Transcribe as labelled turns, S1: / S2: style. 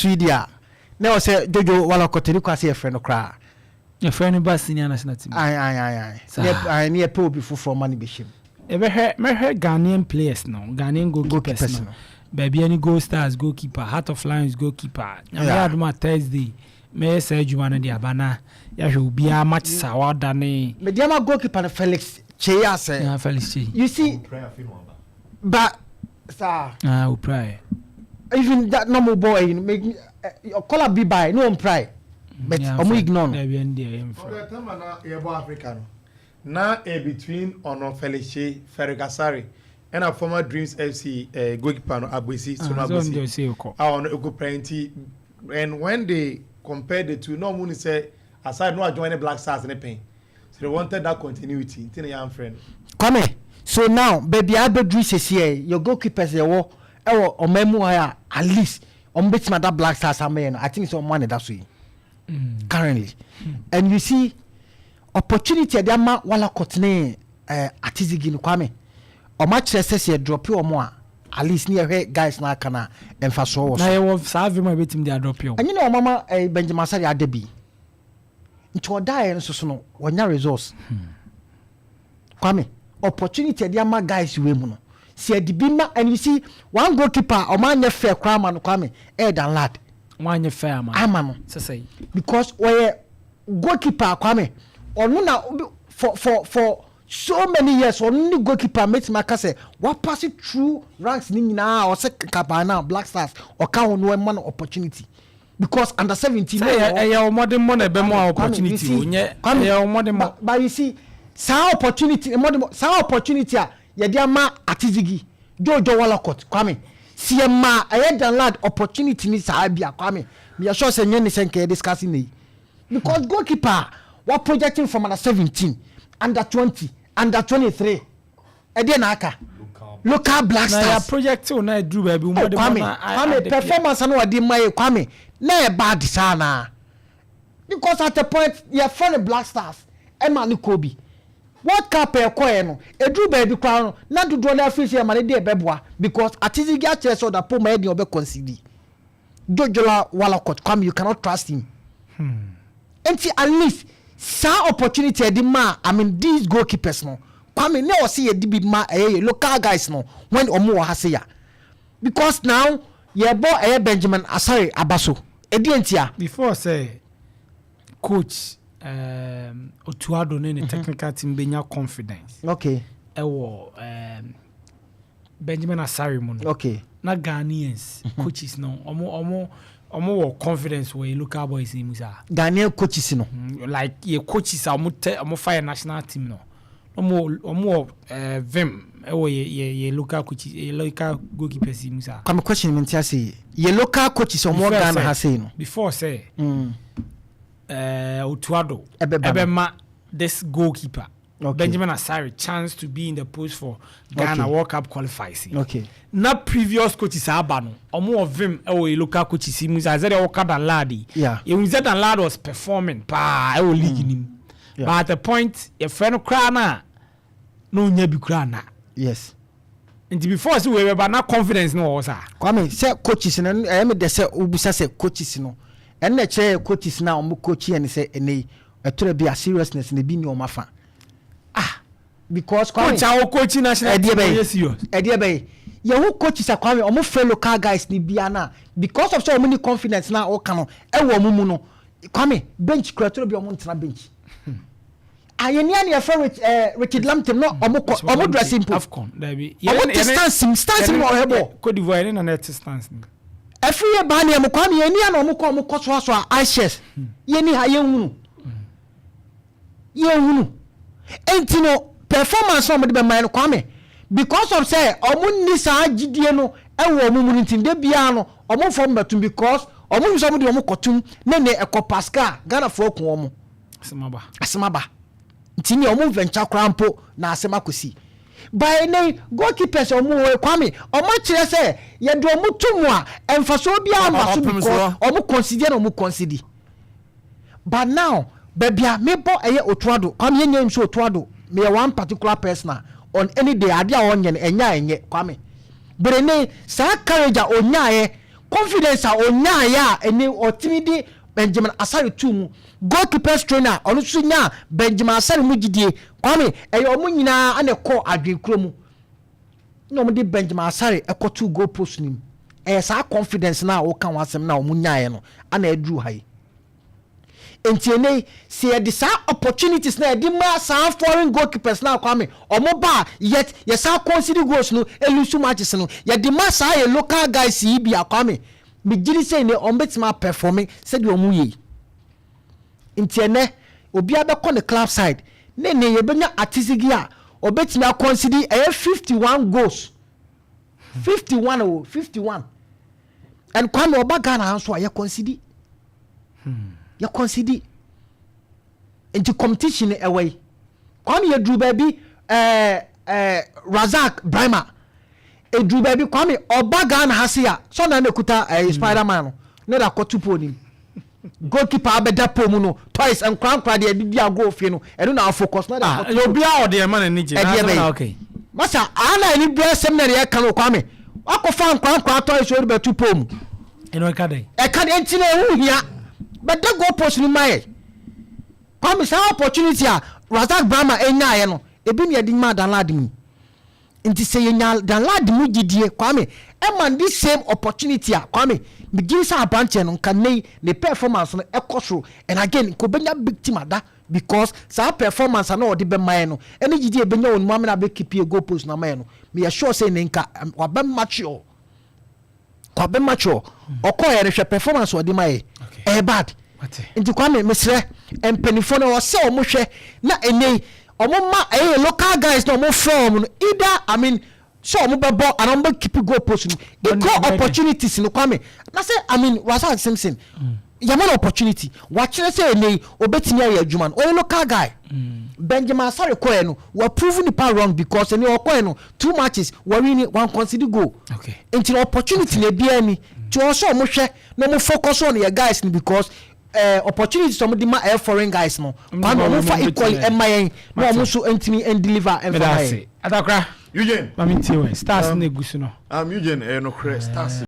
S1: so yi deɛ a, na ɛwɔ sɛ Jojo Wollacott ne kɔ ase yɛfrɛ no koraa.
S2: Yɛfrɛ no ba senior national team.
S1: Ayi ayi ayi ayi.
S2: Saa.
S1: Ayi, ne yɛpɛ obi foforɔ ma no bɛhyɛ mu.
S2: Yɛbɛhwɛ, mɛhwɛ Ghanaian players no, Ghanaian goalkeepers
S1: goalkeepers
S2: no.
S1: No.
S2: Bibiani Gold Stars goalkeeper, Heart of Lions goalkeeper. Nyame adom a, Thursday mɛyɛ saa adwuma no de aba na yɛahwɛ obiara matches a wada ne.
S1: Medeama goalkeeper no, Felix Kyei asɛ.
S2: Na Felix Kyei.
S1: You see, ba saa.
S2: Ah, oprae.
S1: Even that na mo bɔ ɛyi no, me ɔkɔla bi ba ne wɔn prae, but ɔmo ignore no.
S2: Dabi, ɛn deɛ yɛmfrɛ.
S3: Ɔbɛ tama na yɛbɔ Africa no na between ɔno Felix Ferry Asare ɛna former Dreams FC goalkeeper no, Agbesi Sono.
S2: Ah, so
S3: Agbesi
S2: ɔno deɛ ɔsɛ ɛkɔ.
S3: A ɔno egu pɛn, and when they compare the two, na ɔmo ni sɛ aside no ajoin ne Black Stars ne pɛn, so they wanted that continuity, nti na yɛn frɛ no.
S1: Kwame, so now baabi a abɛduru sisi yɛ your goalkeepers yɛ wɔ ɛwɔ ɔman mu ha a, at least ɔmo bɛtumi ada Black Stars amɛyɛ no, I think sɛ ɔmo aneda so yi currently. And you see, opportunity ɛde ama Wollacott ne Atizigi no, Kwame, ɔmo akyerɛ sɛ yɛ drop ɔmo a, at least ne yɛhwɛ guys na aka na mfasoɔ wɔ
S2: na
S1: so.
S2: Yɛwɔ saa vim a yɛbɛtumi de adrop o.
S1: Ɛnyɛ na ɔmo ama Benjamin Asare ada bi nti ɔdaeɛ no soso no wɔnya results. Kwame, opportunity ɛde ama guys wei mu no, si ɛde bi ma. And you see, one goalkeeper a ɔmo anyɛ fair koraa ama no, Kwame, ɛyɛ Danlad.
S2: Wanyɛ fair ama no.
S1: Ama no.
S2: Sɛsɛ.
S1: Because wɔyɛ goalkeeper, Kwame, ɔno na for so many years ɔno ne goalkeeper mɛtumi aka sɛ wapass through ranks ne nyinaa, ɔsɛ kaba na Black Stars ɔka ho no, ɛma no opportunity because under 17.
S2: Sɛ ɛyɛ ɔmɔden na ɛbɛma opportunity o, nyɛ ɛyɛ ɔmɔden mɔ.
S1: But you see, saa opportunity ɔmɔden, saa opportunity a yɛde ama Atizigi, Jojo Wollacott, Kwame, si yɛ ma ɛyɛ Danlad opportunity ni saa bi a, Kwame, yɛ sure sɛ nyɛ ne sɛ nka yɛ discuss ne yi, because goalkeeper wa projecting from under 17, under 20, under 23, ɛdeɛ na aka local Black
S2: Na yɛ
S1: Stars.
S2: Project o, na ɛduru baabi
S1: Oh,
S2: ɔmɔden mɔ.
S1: Kwame,
S2: Na
S1: Kwame, performance no wɔde ma yɛ, Kwame, na yɛ bad saa naa, because at a point yɛfrɛ no Black Stars ɛma ne kɔ bi World Cup ɛkɔɛ no, eduru baabi koraa no na dodoɔ no afiri sɛ ɛma ne de ɛbɛboa, because Atizigi akyerɛ sɛ ɔda po ma ɛdeɛ ɔbɛ concede. Jojola Wollacott, Kwame, you cannot trust him. Nti at least saa opportunity ɛde ma, I mean, these goalkeepers no, Kwame, ne ɔsi yɛ de bi ma ɛyɛ yɛ local guys no when ɔmo wɔ ha se ya, because now yɛbɔ ɛyɛ Benjamin Asare aba so ɛdi ntia.
S2: Before sɛ coach Otto Addo ne ne technical team bɛnya confidence ɛwɔ Benjamin Asare mu no, na Ghanaians coaches no, ɔmo wɔ confidence wɔ yɛ local boys yi mu saa?
S1: Ghanaian coaches no?
S2: Like yɛ coaches a ɔmo tɛ ɔmo fa yɛ national team no, ɔmo wɔ vim ɛwɔ yɛ local coaches, yɛ local goalkeepers yi mu saa?
S1: Kwame, question mi n ti ase yi, yɛ local coaches ɔmo wɔ
S2: Before
S1: Ghana
S2: sɛ-
S1: ha sei no?
S2: Before sɛ Otto Addo
S1: ɛbɛba no.
S2: Ɛbɛma this goalkeeper Benjamin Asare chance to be in the post for Ghana World Cup qualifiers yi, na previous coaches aba no, ɔmo wɔ vim ɛwɔ yɛ local coaches yi mu sɛ sɛdeɛ wɔka Danlad yi, yɛhu sɛ Danlad was performing paa ɛwɔ league nim, but at the point yɛfrɛ no koraa no a, na onya bi koraa na nti before sɛ wei bɛba na confidence no wɔ hɔ saa?
S1: Kwame, sɛ coaches no, ɛyɛ mi dɛ sɛ wobusa sɛ coaches no, ɛno na ɛkyerɛ yɛ coaches no a ɔmo coach yɛ ne sɛ ɛnɛ yi ɛtɔrɔ bi a seriousness na ebi ni ɔmo afa. Ah, because Kwame,
S2: coach a wɔ coach national
S1: ɛdeɛ
S2: team
S1: bɛyɛ
S2: ɔyɛ serious.
S1: Ɛdeɛ bɛyɛ yɛho coaches a, Kwame, ɔmo fɛ local guys ni bia na because of sɛ ɔmo ni confidence na ɔka no ɛwɔ ɔmo mu no, Kwame, bench kura tɔrɔ bi ɔmo ntena bench ayɛnia ni yɛfrɛ Richard Lampton no, ɔmo kɔ ɔmo dressing po.
S2: AFCON dabi.
S1: Ɔmo te stands mu na ɔhɛ bɔ.
S2: Cote d'Ivoire yɛne nana ɛte stands ni.
S1: Ɛfiri yɛ baa ne ɛmu, Kwame, yɛni a na ɔmo kɔ ɔmo kɔ soasoa ahyɛs yɛni ha, yɛnhunu enti no performance na ɔmo de bɛma yɛn no, Kwame, because of sɛ ɔmo ni saa gyidie no ɛwɔ ɔmo mu no, nti de biara no ɔmo nfa ɔmo bɛtum, because ɔmo nso ɔmo de ɔmo kɔtum ne ɛkɔ Pascal Ghanafoɔ kun ɔmo.
S2: Asɛm aba.
S1: Asɛm aba, nti ne ɔmo mvɛnkya koraa mpo na asɛm akɔsi by ne goalkeepers ɔmo wɔ, Kwame, ɔmo akyerɛ sɛ yɛde ɔmo to mu a mfasoɔ biara ma so
S4: ɔpem
S1: because
S4: soɔ.
S1: Ɔmo consider na ɔmo consider. But now baabi a mebɔ ɛyɛ Otto Addo, Kwame, yɛn nyɛ nso Otto Addo, meyɛ one particular person a on any day adeɛ a ɔnyɛ no ɛnyɛ a ɛnyɛ. Kwame, bere ne saa courage a onyaayɛ Confidence a onyaayɛ a ɛne ɔtumi de Benjamin Asare tu mu, goalkeepers trainer ɔno nso nya Benjamin Asare mu gyidie, Kwame, ɛyɛ ɔmo nyinaa ana ɛkɔ adwenkuro mu na ɔmo de Benjamin Asare ɛkɔto goal post nim. Ɛyɛ saa confidence na a wɔka ho asɛm na ɔmo nyaayɛ no ana ɛduru ha yi. Nti ene sɛ yɛde saa opportunities na yɛde ma saa foreign goalkeepers na, Kwame, ɔmo ba yet yɛsa concede goals no, e lose matches no, yɛde ma saa yɛ local guys yi bi a, Kwame, megyiri sɛ ne ɔmo bɛtumi a perform sɛdeɛ ɔmo yɛ. Nti ɛnɛ obiara bɛkɔ ne club side ne yɛbɛnya Atizigi a ɔbɛtumi a concede ɛyɛ 51 goals, 51 o, 51. And Kwame, ɔba Ghana ha nso a, yɛ concede, yɛ concede. Nti competition ɛwɔ yi, Kwame, yɛduru baabi Razak Brahma eduru baabi, Kwame, ɔba Ghana ha se a sɔnna ne kuta Spiderman no ne da kɔto pole nim. Goalkeeper abɛda pole mu no, toys nkorankora deɛ ɛde di agorɔ fie no, ɛno na a focus na de
S2: Ah,
S1: akɔto.
S2: Obiara ɔde ɛma n'ani gye.
S1: Ɛdeɛ
S2: na
S1: bɛyɛ.
S2: Okay.
S1: Masa ana ani bere sɛm na deɛ ɛka no, Kwame, wakɔfa nkorankora toys wɔde bɛto pole mu.
S2: Ɛno ɛka dɛn?
S1: Ɛka deɛ nti na ɛho hia bɛda goal post no ma yɛ. Kwame, saa opportunity a Razak Brahma ɛnyaeɛ no, ebi ne yɛde ma Danlad mu. Nti sɛ yɛnya Danlad mu gyidie, Kwame, ɛma this same opportunity a, Kwame, megye sɛ aberanteɛ no nka nei ne performance no ɛkɔ soro. And again, nka obɛnya big team ada because saa performance a na ɔde bɛma yɛ no ɛne gyidie ɛbɛnya wɔ ne mu amena bɛ keep yɛ goal post no ama yɛ no, meyɛ sure sɛ ne nka wabɛ mature, kwabɛ mature. Ɔkɔɔ yɛ no, hwɛ performance ɔde ma yɛ. Ɛyɛ bad.
S2: Mate.
S1: Nti Kwame, mesrɛ mpanimfoɔ no, ɔsɛ ɔmo hwɛ na ɛnɛ yi ɔmo ma ɛyɛ local guys na ɔmo frɛ ɔmo no, either, I mean, sɛ ɔmo bɛbɔ anaa ɔmo bɛ keep goal post no, equal opportunities no. Kwame, na sɛ, I mean, Razak Simpson, yɛma no opportunity, wakyerɛ sɛ ɛnɛ yi obetumi ayɛ adwuma no. Ɔyɛ local guy. Benjamin Asare kɔɛ no, wa prove nipa wrong because ɛni ɔkɔɛ no, two matches wɔ win, one concede goal. Nti na opportunity na ebiara ni tí wɔn sɛ ɔmo hwɛ na ɔmo focus on yɛ guys no because opportunities ɔmo de ma ɛyɛ foreign guys no, Kwame, ɔmo fa equally ɛma yɛn na ɔmo nso ntumi n deliver ɛnfa
S2: Meda
S1: ma
S2: ase.
S1: yɛn.
S2: Atakora.
S4: Eugene.
S2: Maame ntie wɛ stars na egu so no.
S4: Eugene, ɛyɛ nokorɛ, stars.